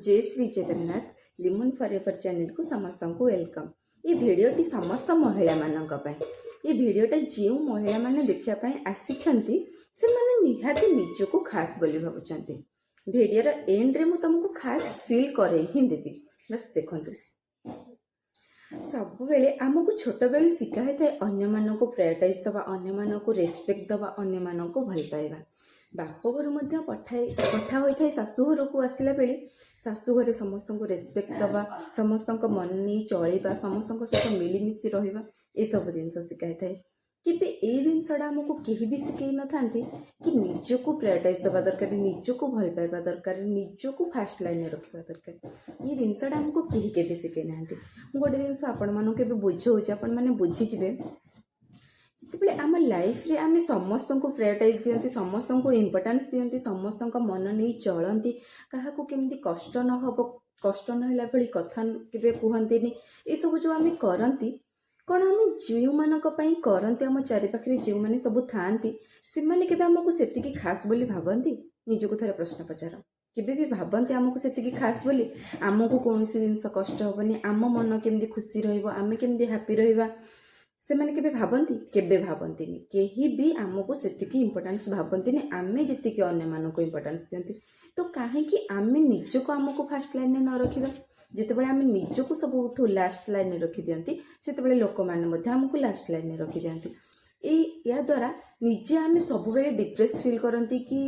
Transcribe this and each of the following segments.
ଜୟ ଶ୍ରୀ ଜଗନ୍ନାଥ। ଲିମୁନ୍ ଫରେଭର ଚ୍ୟାନେଲକୁ ସମସ୍ତଙ୍କୁ welcome. ଏ ଭିଡ଼ିଓଟି ସମସ୍ତ ମହିଳାମାନଙ୍କ ପାଇଁ। ଏ ଭିଡ଼ିଓଟା ଯେଉଁ ମହିଳାମାନେ ଦେଖିବା ପାଇଁ ଆସିଛନ୍ତି, ସେମାନେ ନିହାତି ନିଜକୁ ଖାସ୍ ବୋଲି ଭାବୁଛନ୍ତି। ଭିଡ଼ିଓର ଏଣ୍ଡରେ ମୁଁ ତୁମକୁ ଖାସ୍ ଫିଲ୍ କରେଇ ହିଁ ଦେବି। ବାସ୍ ଦେଖନ୍ତୁ। ସବୁବେଳେ ଆମକୁ ଛୋଟବେଳୁ ଶିଖା ହେଇଥାଏ ଅନ୍ୟମାନଙ୍କୁ ପ୍ରାୟୋରିଟାଇଜ୍ ଦେବା, ଅନ୍ୟମାନଙ୍କୁ ରେସପେକ୍ଟ ଦେବା, ଅନ୍ୟମାନଙ୍କୁ ଭଲ ପାଇବା। ବାପ ଘରୁ ମଧ୍ୟ ପଠା ହୋଇଥାଏ। ଶାଶୁଘରକୁ ଆସିଲା ବେଳେ ଶାଶୁଘରେ ସମସ୍ତଙ୍କୁ ରେସପେକ୍ଟ ଦେବା, ସମସ୍ତଙ୍କ ମନ ନେଇ ଚଳିବା, ସମସ୍ତଙ୍କ ସହିତ ମିଳିମିଶି ରହିବା, ଏସବୁ ଜିନିଷ ଶିଖାଇଥାଏ। କେବେ ଏଇ ଜିନିଷଟା ଆମକୁ କେହି ବି ଶିଖେଇ ନଥାନ୍ତି କି ନିଜକୁ ପ୍ରାୟୋରିଟାଇଜ୍ ଦେବା ଦରକାର, ନିଜକୁ ଭଲ ପାଇବା ଦରକାର, ନିଜକୁ ଫାଷ୍ଟ ଲାଇନ୍ରେ ରଖିବା ଦରକାର। ଏଇ ଜିନିଷଟା ଆମକୁ କେହି କେବେ ଶିଖେଇ ନାହାନ୍ତି। ମୁଁ ଗୋଟେ ଜିନିଷ ଆପଣମାନଙ୍କୁ ଏବେ ବୁଝଉଛି, ଆପଣମାନେ ବୁଝିଯିବେ। ଯେତେବେଳେ ଆମ ଲାଇଫରେ ଆମେ ସମସ୍ତଙ୍କୁ ପ୍ରାୟୋରିଟାଇଜ୍ ଦିଅନ୍ତି, ସମସ୍ତଙ୍କୁ ଇମ୍ପୋର୍ଟାନ୍ସ ଦିଅନ୍ତି, ସମସ୍ତଙ୍କ ମନ ନେଇ ଚଳନ୍ତି, କାହାକୁ କେମିତି କଷ୍ଟ ନ ହେବ, କଷ୍ଟ ନ ହେଲା ଭଳି କଥା କେବେ କୁହନ୍ତିନି, ଏସବୁ ଯେଉଁ ଆମେ କରନ୍ତି, କ'ଣ ଆମେ ଯେଉଁମାନଙ୍କ ପାଇଁ କରନ୍ତି, ଆମ ଚାରିପାଖରେ ଯେଉଁମାନେ ସବୁ ଥାଆନ୍ତି, ସେମାନେ କେବେ ଆମକୁ ସେତିକି ଖାସ୍ ବୋଲି ଭାବନ୍ତି? ନିଜକୁ ଥରେ ପ୍ରଶ୍ନ ପଚାର। କେବେ ବି ଭାବନ୍ତି ଆମକୁ ସେତିକି ଖାସ୍ ବୋଲି? ଆମକୁ କୌଣସି ଜିନିଷ କଷ୍ଟ ହେବନି, ଆମ ମନ କେମିତି ଖୁସି ରହିବ, ଆମେ କେମିତି ହାପି ରହିବା, ସେମାନେ କେବେ ଭାବନ୍ତି? କେବେ ଭାବନ୍ତିନି। କେହି ବି ଆମକୁ ସେତିକି ଇମ୍ପୋର୍ଟାନ୍ସ ଭାବନ୍ତିନି, ଆମେ ଯେତିକି ଅନ୍ୟମାନଙ୍କୁ ଇମ୍ପୋର୍ଟାନ୍ସ ଦିଅନ୍ତି। ତ କାହିଁକି ଆମେ ନିଜକୁ ଆମକୁ ଫାଷ୍ଟ ଲାଇନ୍ରେ ନ ରଖିବା? ଯେତେବେଳେ ଆମେ ନିଜକୁ ସବୁଠୁ ଲାଷ୍ଟ ଲାଇନ୍ରେ ରଖିଦିଅନ୍ତି, ସେତେବେଳେ ଲୋକମାନେ ମଧ୍ୟ ଆମକୁ ଲାଷ୍ଟ ଲାଇନ୍ରେ ରଖିଦିଅନ୍ତି। ଏହାଦ୍ୱାରା ନିଜେ ଆମେ ସବୁବେଳେ ଡିପ୍ରେସ୍ ଫିଲ୍ କରନ୍ତି କି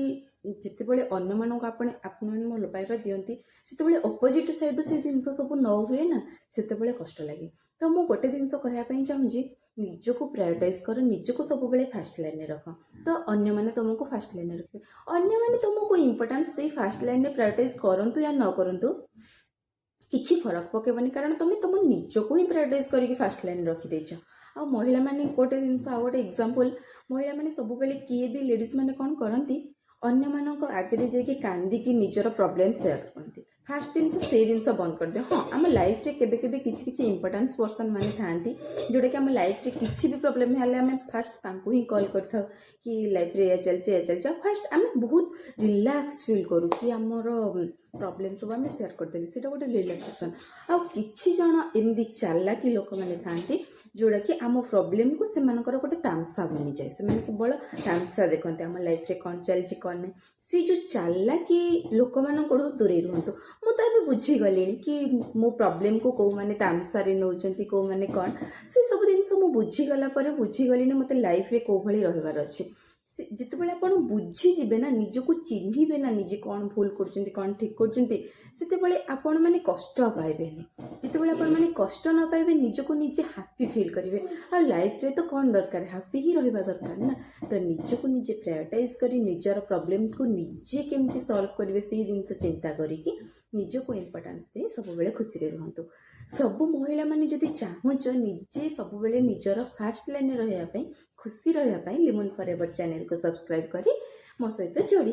ଯେତେବେଳେ ଅନ୍ୟମାନଙ୍କୁ ଆପଣମାନେ ଭଲ ପାଇବା ଦିଅନ୍ତି, ସେତେବେଳେ ଅପୋଜିଟ୍ ସାଇଡ଼୍ରୁ ସେ ଜିନିଷ ସବୁ ନ ହୁଏ ନା, ସେତେବେଳେ କଷ୍ଟ ଲାଗେ। ତ ମୁଁ ଗୋଟେ ଜିନିଷ କହିବା ପାଇଁ ଚାହୁଁଛି, ନିଜକୁ ପ୍ରାୟୋରିଟାଇଜ୍ କର, ନିଜକୁ ସବୁବେଳେ ଫାଷ୍ଟ ଲାଇନ୍ରେ ରଖ, ତ ଅନ୍ୟମାନେ ତୁମକୁ ଫାଷ୍ଟ ଲାଇନ୍ରେ ରଖିବେ। ଅନ୍ୟମାନେ ତୁମକୁ ଇମ୍ପୋର୍ଟାନ୍ସ ଦେଇ ଫାଷ୍ଟ ଲାଇନ୍ରେ ପ୍ରାୟୋରିଟାଇଜ୍ କରନ୍ତୁ ୟା ନ କରନ୍ତୁ, କିଛି ଫରକ ପକାଇବନି, କାରଣ ତୁମେ ତୁମ ନିଜକୁ ହିଁ ପ୍ରାୟୋରିଟାଇଜ୍ କରିକି ଫାଷ୍ଟ ଲାଇନ୍ରେ ରଖିଦେଇଛ। ଆଉ ମହିଳାମାନେ ଗୋଟେ ଜିନିଷ, ଆଉ ଗୋଟେ ଏକ୍ଜାମ୍ପଲ୍, ମହିଳାମାନେ ସବୁବେଳେ କିଏ ବି ଲେଡ଼ିଜ୍ ମାନେ କ'ଣ କରନ୍ତି? ଅନ୍ୟମାନଙ୍କ ଆଗରେ ଯାଇକି କାନ୍ଦିକି ନିଜର ପ୍ରୋବ୍ଲେମ୍ ସେୟାର କରନ୍ତି। ଫାଷ୍ଟ ଜିନିଷ, ସେଇ ଜିନିଷ ବନ୍ଦ କରିଦିଅ। ହଁ, ଆମ ଲାଇଫ୍ରେ କେବେ କେବେ କିଛି କିଛି ଇମ୍ପୋର୍ଟାନ୍ସ ପର୍ସନ୍ ମାନେ ଥାଆନ୍ତି, ଯେଉଁଟାକି ଆମ ଲାଇଫ୍ରେ କିଛି ବି ପ୍ରୋବ୍ଲେମ୍ ହେଲେ ଆମେ ଫାଷ୍ଟ ତାଙ୍କୁ ହିଁ କଲ୍ କରିଥାଉ କି ଲାଇଫ୍ରେ ଏଇଆ ଚାଲିଛି, ଏଇଆ ଚାଲିଛି। ଆଉ ଫାଷ୍ଟ ଆମେ ବହୁତ ରିଲାକ୍ସ ଫିଲ୍ କରୁ କି ଆମର ପ୍ରୋବ୍ଲେମ୍ ସବୁ ଆମେ ସେୟାର କରିଦେଲି, ସେଇଟା ଗୋଟେ ରିଲାକ୍ସେସନ୍। ଆଉ କିଛି ଜଣ ଏମିତି ଚାଲାକି ଲୋକମାନେ ଥାଆନ୍ତି, ଯେଉଁଟାକି ଆମ ପ୍ରୋବ୍ଲେମ୍କୁ ସେମାନଙ୍କର ଗୋଟେ ତାମସା ବନିଯାଏ। ସେମାନେ କେବଳ ତାମସା ଦେଖନ୍ତି, ଆମ ଲାଇଫ୍ରେ କ'ଣ ଚାଲିଛି, କ'ଣ ନାହିଁ। ସେ ଯେଉଁ ଚାଲାକି ଲୋକମାନଙ୍କଠୁ ଦୂରେଇ ରୁହନ୍ତୁ। ମୁଁ ତ ଏବେ ବୁଝିଗଲିଣି କି ମୋ ପ୍ରୋବ୍ଲେମ୍କୁ କେଉଁମାନେ ତାମସାରେ ନେଉଛନ୍ତି, କେଉଁମାନେ କ'ଣ। ସେସବୁ ଜିନିଷ ମୁଁ ବୁଝିଗଲା ପରେ ବୁଝିଗଲିଣି ମୋତେ ଲାଇଫ୍ରେ କେଉଁ ଭଳି ରହିବାର ଅଛି। ସେ ଯେତେବେଳେ ଆପଣ ବୁଝିଯିବେ ନା, ନିଜକୁ ଚିହ୍ନିବେ ନା, ନିଜେ କ'ଣ ଭୁଲ କରୁଛନ୍ତି, କ'ଣ ଠିକ୍ କରୁଛନ୍ତି, ସେତେବେଳେ ଆପଣମାନେ କଷ୍ଟ ପାଇବେନି। ଯେତେବେଳେ ଆପଣମାନେ କଷ୍ଟ ନ ପାଇବେ, ନିଜକୁ ନିଜେ ହାପି ଫିଲ୍ କରିବେ। ଆଉ ଲାଇଫ୍ରେ ତ କ'ଣ ଦରକାର? ହାପି ହିଁ ରହିବା ଦରକାର ନା। ତ ନିଜକୁ ନିଜେ ପ୍ରାୟୋରିଟାଇଜ୍ କରି, ନିଜର ପ୍ରୋବ୍ଲେମ୍କୁ ନିଜେ କେମିତି ସଲ୍ଭ କରିବେ, ସେଇ ଜିନିଷ ଚିନ୍ତା କରିକି, ନିଜକୁ ଇମ୍ପୋର୍ଟାନ୍ସ ଦେଇ ସବୁବେଳେ ଖୁସିରେ ରୁହନ୍ତୁ। ସବୁ ମହିଳାମାନେ ଯଦି ଚାହୁଁଛ ନିଜେ ସବୁବେଳେ ନିଜର ଫାଷ୍ଟ ଲାଇନ୍ରେ ରହିବା ପାଇଁ, ଖୁସି ରହିବା ପାଇଁ, ଲିମୁନ୍ ଫରେଭର ଚ୍ୟାନେଲକୁ ସବସ୍କ୍ରାଇବ୍ କରି ମୋ ସହିତ ଯୋଡ଼ି